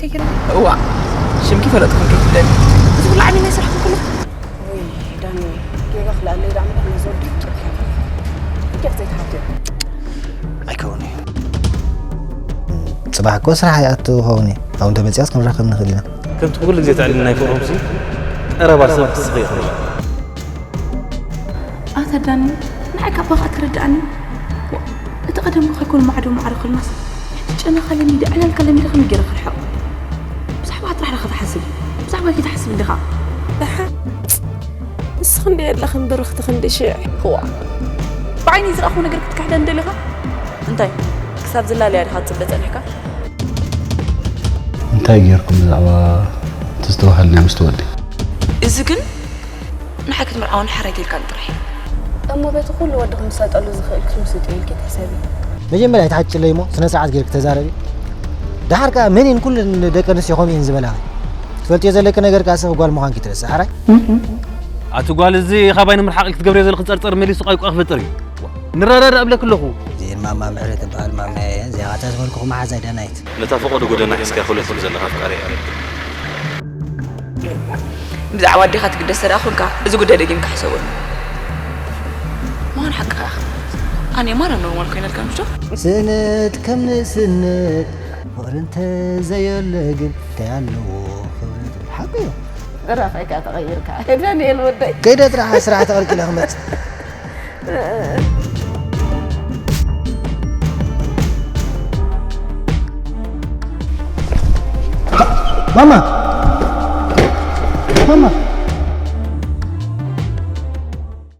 ከይገርም እዋ ሽምኪ ፈለጥኩም ከይትብለኒ እዚ ኩሉ ዓሚ ናይ ስራሕኩም ኩሉ ወይ ዳኒ ጌጋ ክልኣለይ ዳኣ እምበር ነዚ ወዲ ጨኪያ ጌጋ ዘይትሓትዮ ኣይከውን እዩ። ጽባሕ እኮ ስራሕ ይኣቱ ኸውን እዩ። ኣብኡ እንተመጺኣስ ክንራኸብ ንኽእል ኢና። ከምቲ ኩሉ ግዜ ትዕልል ናይ ፎረምሲ ቀረባ ሰብ ክስኺ ይኽእል። ኣታ ዳኒ ንዓይ ካባኻ ተረድኣኒ። እቲ ቀደም ከይኮኑ ማዕዶ ማዕዶ ከልናስ ሕጂ ጨናኻ ለሚደ ዕላልካ ለሚደ ከመይ ገይረ ክርሕቕ? ብዛዕባ ጥራሕ ዲኻ ትሓስብ? ብዛዕባ ከይትሓስብ እንዲኻ። ደሓ ንስኺ እንዲ የለኽን ብርኽቲ ክንዲ ሽዕ። እዋ ብዓይኒ ዝረኣኹ ነገር ክትክሕደኒ ደሊኻ? እንታይ ክሳብ ዝላለያ ዲኻ ትጽበ ጸኒሕካ? እንታይ ጌርኩም ብዛዕባ እቲ ዝተባሃልናዮ ምስቲ ወዲ? እዚ ግን ንሓኪት ምርዓውን ሓረግ ኢልካኒ ጥራሕ እዩ። እሞ በቲ ኩሉ ወዲ ክምሰጠሉ ዝኽእል ክትምስጡ ኢልኪ ትሕሰቢ። መጀመርያ ኣይትሓጭለይ እሞ ስነ ስርዓት ጌርኪ ተዛረቢ። ደሓር ከኣ መን እየን ኩለን ደቂ ኣንስትዮ ከምኡ እየን ዝበላኺ? ትፈልጥዮ ዘለኪ ነገር ከኣ ስኺ ጓል ምዃንኪ ትረስዒ ሓራይ። ኣቲ ጓል እዚ ካባይ ንምርሓቕ ኢልኪ ትገብርዮ ዘለኺ ጸርጸር መሊሱ ቋይቋ ክፈጥር እዩ። ንረዳዳእ እብለኪ ኣለኹ። እዚኤን ማማ ምሕረት ትበሃል ማማየ እየን። እዚኣ ኸኣ እታ ዝበልኩኺ መሓዛይ ዳናይት። ነታ ፈቐዶ ጎደና ሒዝካያ ኮለል ትብል ዘለኻ ኣፍቃሪኣ እየ። ብዛዕባ ኣዴኻ ትግደስ ተደኣ ኾንካ፣ እዚ ጉዳይ ደጊምካ ሕሰበሉ። ማን ሓቅኻ ኢኻ። ኣነ ማራ ኖርማል ኮይነልካ ምሽ ዶ? ስእነት ከም ንእስነት ፍቕሪ እንተዘየለ ግን እንታይ ኣለዎ ክብረት ሓቁ እዩ። ራፋይካ ተቐይርካ ዳንኤል ወደይ። ከይደ ጥራሕ ስራሕ ተቐልቂለ ክመጽእ። ማማ ማማ